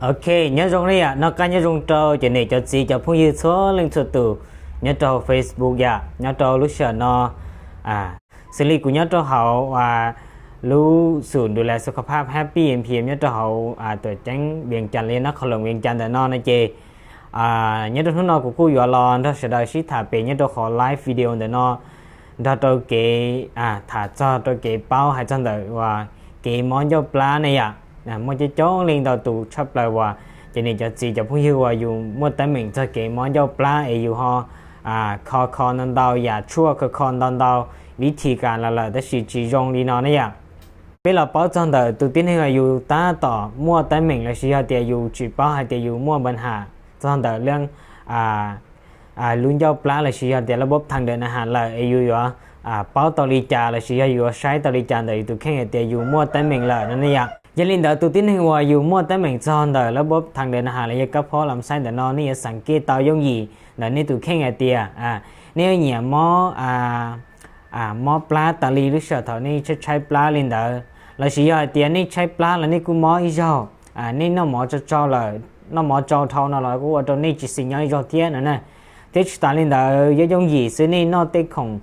Ok, nyob zoo ne yom, noj qab nyob zoo rau cov niam cov txiv cov phooj ywg txhua leej txhua tus nyob rau Facebook yom, nyob rau lub sij hawm no. Xws li kuv nyob rau hauv lub xum du las xu kho phab Happy M P M nyob rau hauv tuam ceeb Vias Cas li nab qhov loos Vias Cas ntawm no no ces nyob rau hnub no kuv kuj yuav los nrog sawv daws sib tham pem nyob rau qhov live video ntawm no nrog rau kev tham txog rau kev paub hais txog ntawm uas kev mob ncauj plab ne yom. Muaj coob coob leej ntau tus tshaj plaws uas cov niam cov txiv cov phooj ywg uas yus muaj teeb meem txog kev mob ncauj plab es yus ho kho kho ntau ntau yam tshuaj kho kho ntau ntau vib thim kas los lawm tab sis tsis zoo li no ne yom. Peb los paub txog ntawm tus tib neeg uas yus tab tom muaj teeb meem lossis yog tias yus tsis paub hais tias yus muaj npa ham txog ntawm leej lub ncauj plab lossis yog tias lab bob thaj dawm na has lawm es yus yuav paub tau li cas lossis yog yus yuav saib tau li cas ntawm yus tus kheej hais tias yus muaj teeb meem lawm no ne yom. Yog li ntawd tus tib neeg uas yus muaj teeb meem txog ntawm lab bob thaj dawm na has los yog kab phob lam xaib ntawm no nej yuav xeem kiag tau yooj yim ntawm nej tus kheej hais tias nej yuav nyiam mob mob plab tas li lub sij hawm thaum nej tshaib tshaib plab li ntawd, lossis yog hais tias nej tshaib plab los nej kuj mob ib zaug, nej noj mov tsau tsau lawm, noj mov tsau dhau no los kuj ua rau nej tsis xis nyob ib zaug thiab no na. Thiab tsis tas li ntawd yooj yooj yim xwb nej noj tej khoom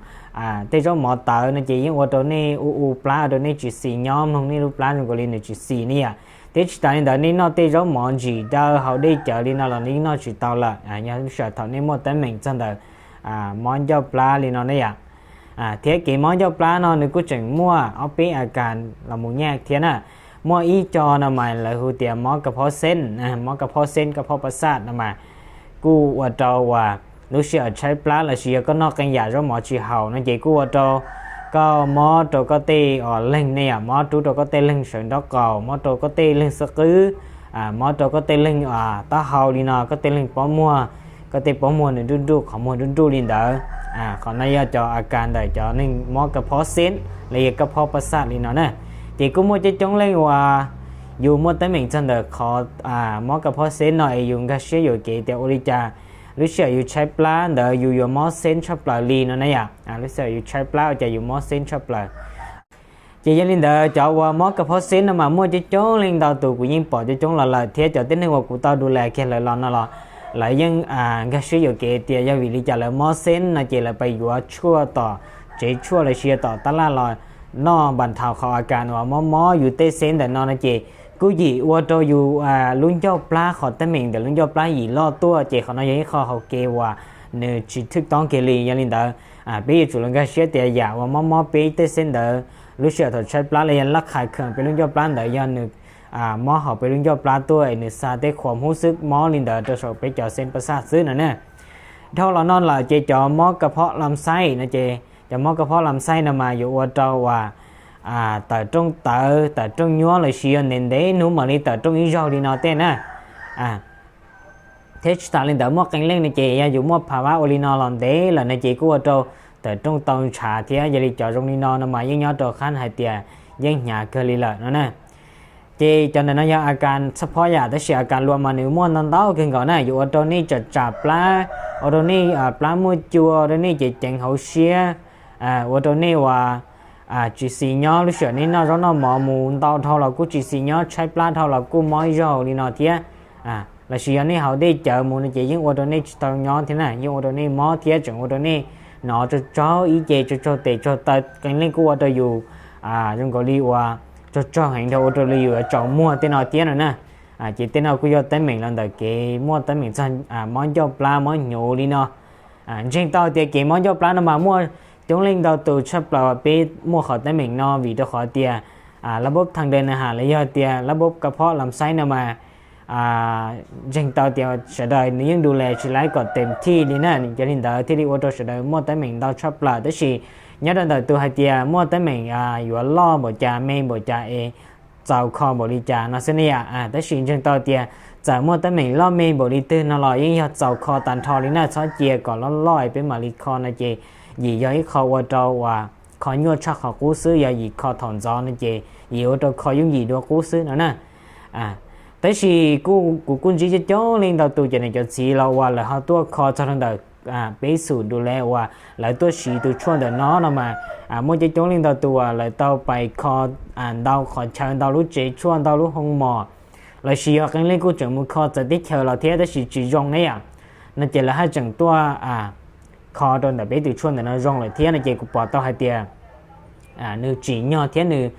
tej zaub mov tawv no ces yeej ua rau nej u u plab ua rau nej tsis xis nyob mloog nej lub plab zoo nkaus li nws tsis xis ne yom. Thiab tsis tas li ntawd nej noj tej zaub mov ntsim daw haus dej cawv li no los nej yeej noj tsis tau lawm yog lub sij hawm thaum nej muaj teeb meem txog ntawm mob ncauj plab li no ne yom. Thiab kev mob ncauj plab no nws kuj tseem muaj ob peb a kas los mus nyaj thiab na. Muaj ib co no mas lawv hu tias mob kab phob xeeb, mob kab phob xeeb kab phob pas xaj no mas kuj ua rau uas lub sij hawm tshaib plab lossis yog koj noj qee yam zaub mov tsis haum no ces kuj ua rau koj mob rau koj tej leeg ne yom, mob rub rau koj tej leeg sawv nraub qaum, mob rau koj tej leeg xub qwb, mob rau koj tej leeg taub hau li no, koj tej leeg pob muag, koj tej pob muag nws nruj nruj qhov muag nruj nruj li ntawd. Qhov no yog cov a kas ntawm cov neeg mob kab phob xeeb los yog kab phob pas xaj li no na. Ces kuj muaj coob coob leej uas yus muaj teeb meem txog ntawm qhov mob kab phob xeeb no es yus nkag siab yuam kev tias ua li cas lub sij hawm yus tshaib plab ntawd yus yuav mob xeeb tshaj plaws li no na yom. Lub sij hawm yus tshaib plab ua cas yus mob xeeb tshaj plaws. Ces yog li ntawd cov uas mob kab phob xeeb no mas muaj coob coob leej ntau tus kuv yeej pom coob coob los lawm thiab cov tib neeg uas kuv tau du las kiag lawv los no los lawv yeej nkag siab yuam kev tias yog vim li cas lawv mob xeeb no ces lawv pais yuav tshuaj tom tsev tshuaj lossis yog tom tab laj los noj npas thaus qhov a kas uas mob mob yus tej xeeb ntawm no no ces kuj yim ua rau yus lub ncauj plab qhov teeb meem ntawm lub ncauj plab yim loj tuaj ces qhov no yog ib qho hauv kev uas nws tsis thwj toob kiag li. Yog li ntawd peb yuav tsum los nkag siab tias yam uas mob mob peb tej xeeb ntawd lub sij hawm thaum tshaib plab los yog laj qhais kham peb lub ncauj plab ntawd yog nws mob hauv peb lub ncauj plab tuaj es nws xa tej qhuas hmub xwb mob li ntawd rau saum peb cov xeeb pas xaj xwb no na. Dhau los no lawm ces cov mob kab phob lam xaib no ces cov mob kab phob lam xaib no mas yuav ua rau uas tawm rooj tawv tawm rooj nyuab lossis yog ntev ntev hnub mam li tawm rooj ib zaug li no tej na. Thiab tsis tas li ntawd muaj qee leej no ces yog yus muaj phav vab ua li no los ntev lawm no ces kuj ua rau tawm rooj tau ntshav thiab yog li cov zoo li no no mas yeej nyob rau qhab hais tias yeej hnyav kawg li lawm no na. Ces cov ntawm no yog a kas txhaj phob yam tab sis a kas luas mas nws muaj ntau ntau kawg nkaus na, yuav ua rau nej tsam tsam plab, ua rau nej plab muaj cua, ua rau nej ceev ceev hauv siab, ua rau nej uas tsis xis nyob lub sij hawm nej noj zaub noj mov mus ntau dhau los kuj tsis xis nyob, tshaib plab dhau los kuj mob ib zaug li no thiab. Lossis yog nej haus dej cawv mus no ces yeej ua rau nej tsis tau nyob thiab na, yeej ua rau nej mob thiab tseem ua rau nej hnov tsaug tsaug ib ce tsaug tsaug tes tsaug taw, qee leej kuj ua rau yus zoo nkaus li uas tsaug tsaug heev dhau ua rau li yus yuav tsaus muag tej no thiab no na. Ces tej no kuj yog teeb meem los ntawm kev muaj teeb meem txog mob ncauj plab mob hnyuv li no. Ntseeg tau tias kev mob ncauj plab no mas muaj coob leej ntau tus tshaj plaws peb muaj qhov teeb meem no vim rau qhov tias lab bob thaj dawm na has los yog tias lab bob kab phob lam xaib no mas ntseeg tau tias sawv daws nws yeej du las tsis laib kom tes thij li na, yog li ntawd thiaj li ua rau sawv daws muaj teeb meem ntau tshaj plaws. Tab sis nyob rau ntawm tus hais tias muaj teeb meem yuav loj npaum cas me npaum cas es txaus kho npaum li cas no xwb ne yom. Tab sis ntseeg tau tias txawm muaj teeb meem loj me npaum li twg no los yeej yog txaus kho tag nrho li na, txhob cia kom loj loj es peb mam li kho no ces yim yog ib qho ua rau uas kho nyuaj tshaj qhov qub xwb, yog yim kho thaum ntxov no ces yim ua rau kho yooj yim dua qub xwb no na. Tab sis kuv kuj ntsib coob coob leej ntau tus cov niam cov txiv los uas lawv ho tuaj kho txog rau ntawm peb xum du las uas lawv tuaj siv tus tshuaj ntawm no no mas muaj coob coob leej ntau tus uas lawv tau pais kho ntau qhov chaw, ntau lub tsev tshuaj, ntau lub hoo mos, los sis yog qee leej kuj tseem mus kho txawv teb chaws los thiab tab sis tsis zoo ne yom, no ces lawv haj tseem tuaj kho rau ntawm peb tus tshuaj ntawm no zoo lawm thiab no ces kuv pom tau hais tias nws tsim nyog thiab nws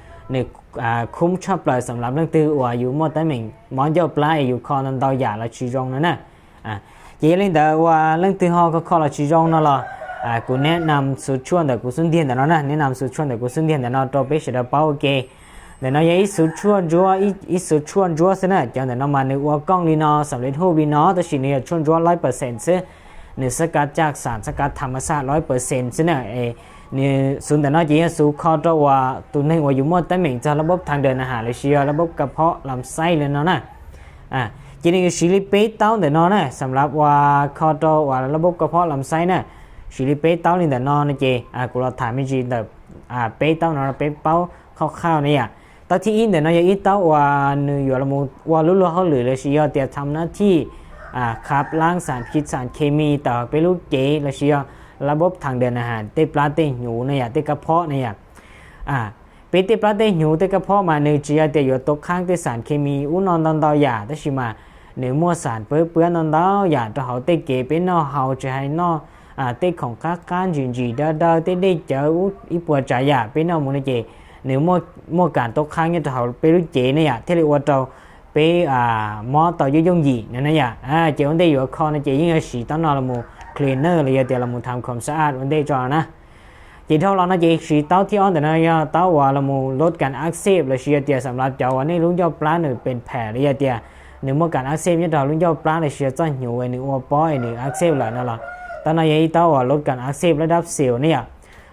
khub tshaj plaws xam lav leej twg uas yus muaj teeb meem mob ncauj plab es yus kho ntau ntau yam los tsis zoo no na. Ces yog li ntawd uas leej twg ho kho kho los tsis zoo no los kuv neb nam xuv tshuaj ntawm kuv xub ntiag ntawm no na, neb nam xuv tshuaj ntawm kuv xub ntiag ntawm no rau peb sawv daws paub ua ke. Ntawm no yog ib xuv tshuaj ntsuab, ib xuv tshuaj ntsuab xwb na. Cov ntawm no mas nws ua kooj li no, xam lej huj li no, tab sis nws yog tshuaj ntsuab lawv percent xwb. Nws xab kav caj xam xab kav tham mas xaj lawv percent xwb na. Nws xuv ntawm no ces yog xuv kho rau uas tus neeg uas yus muaj teeb meem txog lab bob thaj dawm na has los sis yog lab bob ka phob lam xaib li no na. Ces nws yuav siv li peb taub ntawm no na, xam lav uas kho rau uas lab bob ka phob lam xaib na. Siv li peb taub li ntawm no no ces kuv los tham me ntsis ntawm peb taub no peb paub khauj khauj na yom. Taub thib ib ntawm no yog ib taub uas nws yuav los mus ua lub luag hauj lwm los sis yog tias tham nab thij khab laab xam phiv xam khes mis tawm peb lub cev los sis yog lab bob thaj dawm na has tej plab tej hnyuv na yom, tej kab phob na yom. Peb tej plab tej hnyuv tej kab phob mas nws tsis yog tias yuav tuav khaab tej xam khes mis ub no ntau ntau yam tab sis mas nws muaj xam pab pab ntau ntau yam rau hauv tej kev peb noj haus tsis hais noj tej khoom qab qab ntsim ntsim daw daw tej dej cawv ub ib puas tsav yam peb noj mus no ces nws muaj kam tuav khaab nyob rau hauv peb lub cev ne yom thiaj li ua rau peb mob tau yooj yooj yim no na yom. Ces ua ntej yuav kho no ces yeej yuav siv taub no los mus cleaner los yog tias los mus tham khoom xab aj ua ntej tso na. Ces dhau los no ces siv taub thib ob ntawm no yog taub uas los mus lub kam ak xej los sis yog tias xam lav cov uas nej lub ncauj plab nws pes phem los yog tias nws muaj kam ak xej nyob rau lub ncauj plab los sis yog txoj hnyuv es nws ua pob es nws ak xej lawm no los taub no yog ib taub uas lub kam ak xej lab dab xis ne yom.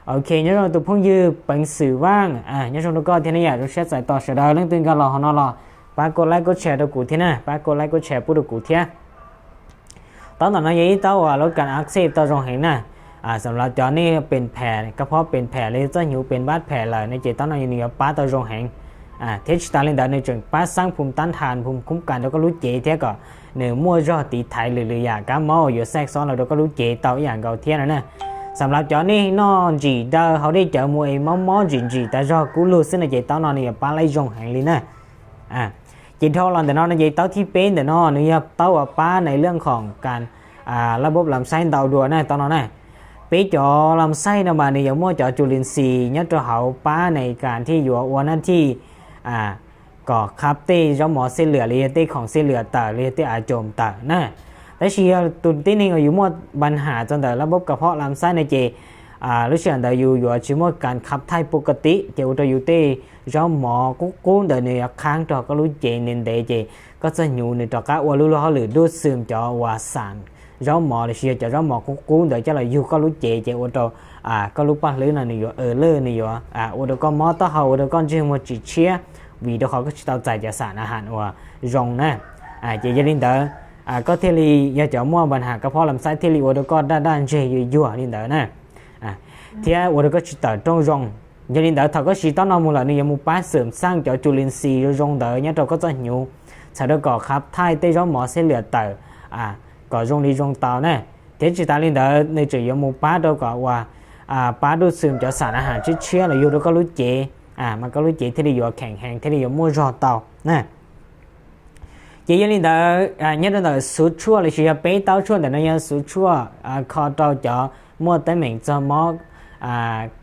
Ok, nyob zoo tus phooj ywg peev xwm vaaj, nyob zoo rau koj thiab ne yom, zoo siab txais tos sawv daws leej twg nkag los hauv no los pab kuj like kuj share rau kuv thiab na, pab kuj like kuj share pub rau kuv thiab. Taub ntawm no yog ib taub uas lub kam ak xej tau zoo heev na. Xam lav cov nej pes phem, kab phob pes phem los yog txoj hnyuv pes npab phem lawm no ces taub no nws yuav pab tau zoo heev. Thiab tsis tas li ntawd nws tseem pab xaab phum tab thas phum khub kas rau koj lub cev thiab kom nws muaj zog tiv thaiv lwm lwm yam kab mob uas yuav xaj xob los rau koj lub cev tau ib yam nkaus thiab no na. Xam lav cov nej noj ntsim daw hauv dej cawv mus es mob mob ntsim ntsim tas zog kub lug xwb no ces taub no nws yuav pab laib zoo heev li na. Ces dhau los ntawm no no ces taub thib peb ntawm no nws yog taub uas pab nais laj khoom kas laj bob lam xaib ntau dua na taub no na. Peb cov lam xaib no mas nws yuav muaj cov cus lis xis nyob rau hauv pab nais kas thiaj yuav ua nab thij kom khab tej zaub mov xej lwam los yog tej khoom xej lwam tawm los yog tej av coom tawm na. Tab sis yog tus tib neeg uas yus muaj npa has txog ntawm laj bob ka phob lam xaib no ces lub sij hawm ntawd yus yuav tsis muaj kas khab thaij pub ka tib ces ua rau yus tej zaub mov qub qub ntawd nws yuav khaab rau koj lub cev ntev ntev ces koj txoj hnyuv nws rov qab ua lub luag hauj lwm dub xwm cov uas xam zaub mov los sis yog cov zaub mov qub qub ntawd coj los yug koj lub cev ces ua rau koj lub paj hlwb no nws yuav lwj nws yuav ua rau koj mob taub hau ua rau koj ntsej muag tsis tshiab vim rau qhov koj tsis tau txais cov xam na has uas zoo na. Ces yog li ntawd koj thiaj li yog cov muaj npa has kab phob lam xaib thiaj li ua rau koj daj daj ntseg yuag yuag li ntawd na, thiab ua rau koj tsis tawm rooj zoo. Yog li ntawd thaum koj siv taub no mus lawm nws yuav mus pab xwm xaj cov cus lis xis zoo zoo ntawd nyob rau koj txoj hnyuv txhawm rau kom khab thaij tej zaub mov xeb liam tawm kom zoo li zoo tau na. Thiab tsis tas li ntawd nws tseem yuav mus pab rau kom uas pab dub xwm cov xam na has tshiab tshiab los yug rau koj lub cev, mas koj lub cev thiaj li yuav kheem heev thiaj li yuav muaj zog tau na. Ces yog li ntawd nyob rau ntawm xuv tshuaj los sis yog peb taub tshuaj ntawm no yog xuv tshuaj kho rau cov muaj teeb meem txog mob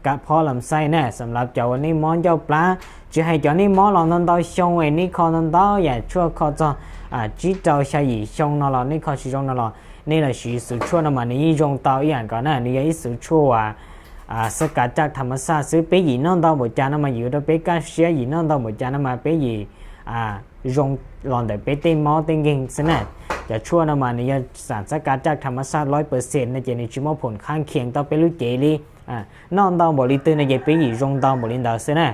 kab phob lam xaij na, xam lav cov uas nej mob ncauj plab, tsis hais cov nej mob los ntau ntau xyoo es nej kho ntau ntau yam tshuaj kho txog tsib rau xya yim xyoo no los nej kho tsis zoo no los nej los siv xuv tshuaj no mas nws yeej zoo tau ib yam nkaus na. Nws yog ib xuv tshuaj uas xab kav caj tham mas xaj xwb, peb yim noj ntau npaum cas no mas yim ua rau peb kaj siab, yim noj ntau npaum cas no mas peb yim zoo los ntawm peb tej mob tej nkeeg xwb na. Cov tshuaj no mas nws yog xam xab kav caj tham mas xaj lawv percent no ces nws tsis muaj phom khab khias tau peb lub cev li. Noj ntau npaum li twg no ces peb yim zoo ntau npaum li ntawd xwb na.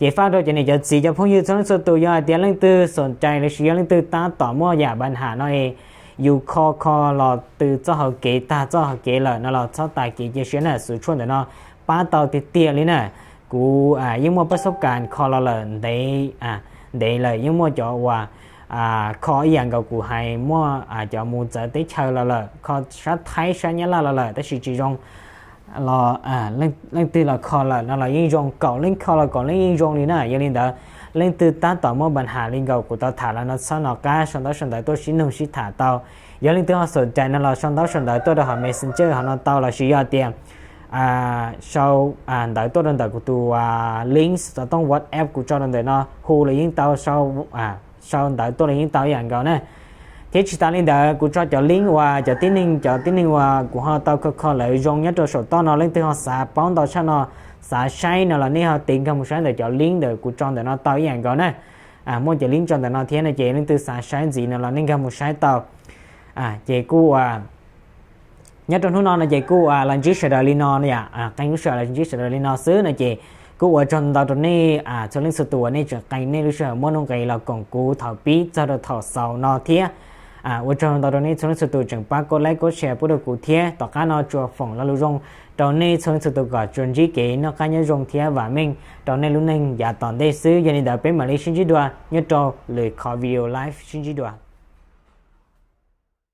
Ces faj rau cov niam cov txiv cov phooj ywg txhua leej txhua tus, yog hais tias leej twg xoom cai los sis yog leej twg tab tom muaj yam npa has no es yus kho kho los tw txoj hauv kev tag txoj hauv kev lawm no los txhob tas kev cia siab na, xuv tshuaj ntawm no pab tau tiag tiag li na. Kuv yeej muaj pab xob kas kho los lawm ntev, ntev lawm, yeej muaj cov uas kho ib yam nkaus kuv hais muaj cov mus txawv teb chaws los lawm, kho sab Thaib sab Nyab Laj los lawm tab sis tsis zoo los leej twg los kho lawm no los yeej zoo, kaum leej kho los kaum leej yeej zoo li na. Yog li ntawd leej twg tab tom muaj npa nham li nkaus kuv tau tham los no txhob nco qab sau ntaub sau ntawv tuaj sib nug sib tham tau. Yog leej twg ho xom dais no los sau ntaub sau ntawv tuaj rau hauv Messenger hauv no tau, lossis yog tias sau ntawv tuaj rau ntawm kuv tus links xov tooj WhatsApp kuv tso rau ntawm no hu los yeej tau, sau ntawv tuaj los yeej tau ib yam nkaus na. Thiab tsis tas li ntawd, kuv tso cov link uas cov tib neeg, cov tib neeg uas kuv ho tau kho kho lawv zoo nyob rau saum toj no, leej twg ho xav paub ntau tshaj no, xav saib no los nej ho tiv nkag mus saib ntawm cov link ntawm kuv tso ntawm no tau ib yam nkaus na. Muaj cov link tso ntawm no thiab no ces leej twg xav saib ntxiv no los nej nkag mus saib tau. Ces kuj ua nyob rau hnub no no ces kuj ua los ntsib sawv daws li no no yom, qee lub sij hawm los ntsib sawv daws li no xwb no ces kuj ua tsaug ntau rau nej txhua leej txhua tus uas nej tseem qee nej lub sij hawm muaj nuj nqis los koom kuv thaum pib txog rau thaum xaus no thiab. Ua tsaug ntau rau nej txhua leej txhua tus tseem pab kov like kov share pub rau kuv thiab. Tom qab no tsuas foom lo lus zoo rau nej txhua leej txhua tus kom tsuas ntsib kev noj qab nyob zoo thiab vam meej rau nej lub neej yav tom ntej xwb. Yog li ntawd peb mam li sib ntsib dua nyob rau lwm qhov video live, sib ntsib dua.